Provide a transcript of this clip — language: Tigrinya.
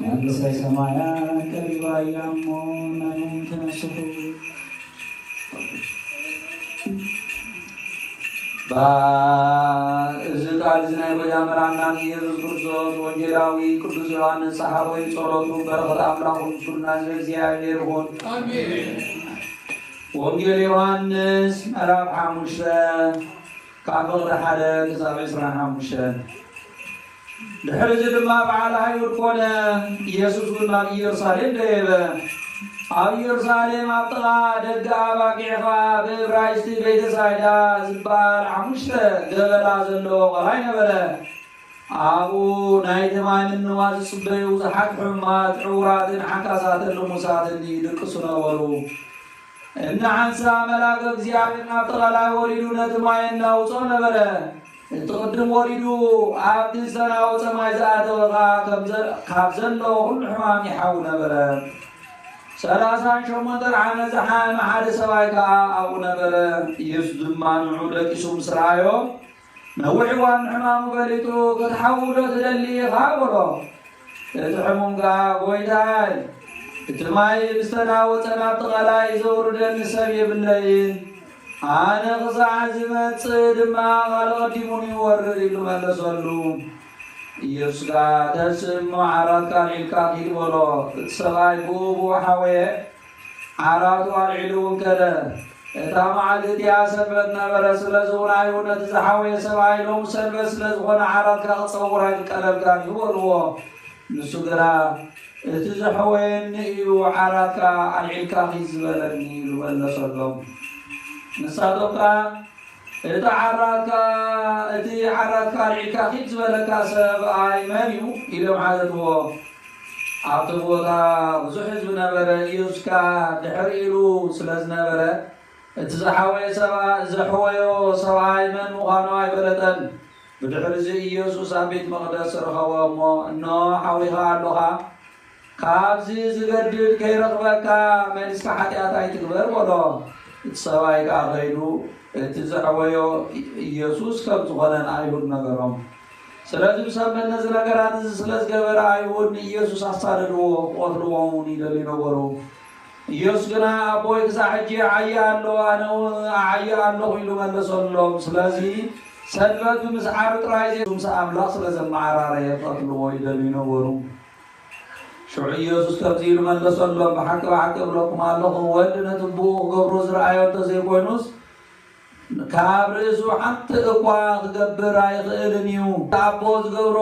መንግስተ ሰማያት ቀሪባ እያ እሞ ናይ ተነስሑ። ባ-፣ እዚ ቃል እዚ ናይ ጎይታ መድሓኒና ኢየሱስ ክርስቶስ ወንጌላዊ ቅዱስ ዮሃንስ ጸሓፎ እዩ። ጸሎቱ በረኸት ኣምላኹ ምስ ኩልና ህዝበ እግዚኣብሔር ይኹን። ኣሜን። ወንጌል ዮሃንስ ምዕራፍ ሓሙሽተ ካብ ፍቕዲ ሓደ ክሳብ ዕስራን ሓሙሽተን። ድሕሪ እዚ ድማ በዓል ኣይሁድ ኮነ። ኢየሱስ እውን ናብ ኢየሩሳሌም ደየበ። ኣብ ኢየሩሳሌም ኣብ ጥቓ ደገ ኣባጊዕ ኸዓ ብእብራይስጢ ቤተሳይዳ ዝበሃል ሓሙሽተ ገበላ ዘለዎ ቐላይ ነበረ። ኣብኡ ናይቲ ማይ ምንዋጽ ዝጽበዩ ብዙሓት ሕሙማት፣ ዕውራትን ሓካሳትን ልሙሳትን ይድቅሱ ነበሩ። እንደ ሓንሳብ መልኣከ እግዚኣብሔር ናብቲ ቐላይ ወሪዱ ነቲ ማይ እናውጾ ነበረ። እቲ ቅድም ወሪዱ ኣብቲ ዝተናወጸ ማይ ዝኣተወ ኸኣ ከም ዘ-፣ ካብ ዘለዎ ኩሉ ሕማም ይሓዊ ነበረ። ሰላሳን ሸሞንተን ዓመት ዝሓመመ ሓደ ሰብኣይ ከኣ ኣብኡ ነበረ። ኢየሱስ ድማ ንዑ ደቂሱ ምስ ረኣዮ፣ ነዊሕ እዋን ሕማሙ ፈሊጡ፣ "ክትሓዊ ዶ ትደሊ ኢኻ?" በሎ። እቲ ሕሙም ከኣ፣ "ጐይታይ፣ እቲ ማይ ምስ ተናወጸ ናብቲ ቐላይ ዘውርደኒ ሰብ የብለይን። ኣነ ክሳዕ ዝመጽእ ድማ ቓል ቐዲሙኒ ይወርድ" ኢሉ መለሰሉ። ኢየሱስ ከኣ፣ "ተንስእ እሞ ዓራትካ ኣልዒልካ ኪድ" በሎ። እቲ ሰብኣይ ብኡ ብኡ ሓወየ። ዓራቱ ኣልዒሉ እውን ከደ። እታ መዓልቲ እቲኣ ሰንበት ነበረ። ስለዚ እውን ኣይሁድ ነቲ ዝሓወየ ሰብኣይ፣ "ሎሚ ሰንበት ስለ ዝኾነ ዓራትካ ክጸውር ኣይፍቀደልካን እዩ" በልዎ። ንሱ ግና፣ "እቲ ዘሕወየኒ እዩ፣ ዓራትካ ኣልዒልካ ኪድ ዝበለኒ" ኢሉ መለሰሎም። ንሳቶም ከኣ፣ "እቲ ዓራትካ፣ እቲ ዓራትካ ኣልዒልካ ኪድ ዝበለካ ሰብኣይ መን እዩ?" ኢሎም ሓተትዎ። ኣብቲ ቦታ ብዙሕ ህዝቢ ነበረ። ኢየሱስ ከኣ ድሕር ኢሉ ስለ ዝነበረ፣ እቲ ዝሓወየ ሰብኣ-፣ ዘሕወዮ ሰብኣይ መን ምዃኑ ኣይፈለጠን። ብድሕርዚ ኢየሱስ ኣብ ቤት መቕደስ ረኸቦ እሞ፣ "እንሆ ሓዊኻ ኣሎኻ፣ ካብዚ ዝገድድ ከይረኽበካ መሊስካ ሓጢኣት ኣይትግበር" በሎ። እቲ ሰብኣይ ከኣ ከይዱ እቲ ዘሕወዮ ኢየሱስ ከም ዝኾነ ንኣይሁድ ነገሮም። ስለዚ ብሰንበት ነዚ ነገራት እዚ ስለ ዝገበረ ኣይሁድ ንኢየሱስ ኣሳደድዎ፣ ክቐትልዎ እውን ይደልዩ ነበሩ። ኢየሱስ ግና፣ "ኣቦይ ክሳዕ ሕጂ ይዓዪ ኣሎ፣ ኣነ እውን እዓዪ ኣለኹ" ኢሉ መለሰሎም። ስለዚ ሰንበት ብምስዓሩ ጥራይ ዘይኮነ፣ ምስ ኣምላኽ ስለ ዘመዓራረየ ክቐትልዎ ይደልዩ ነበሩ። ሽዑ ኢየሱስ ከምዚ ኢሉ መለሰሎም፣ "ብሓቂ ብሓቂ እብለኩም ኣለኹ፣ ወዲ ነቲ ብኡ ክገብሮ ዝረኣዮ እንተዘይኮይኑስ፣ ካብ ርእሱ ሓንቲ እኳ ክገብር ኣይኽእልን እዩ። ኣቦ ዝገብሮ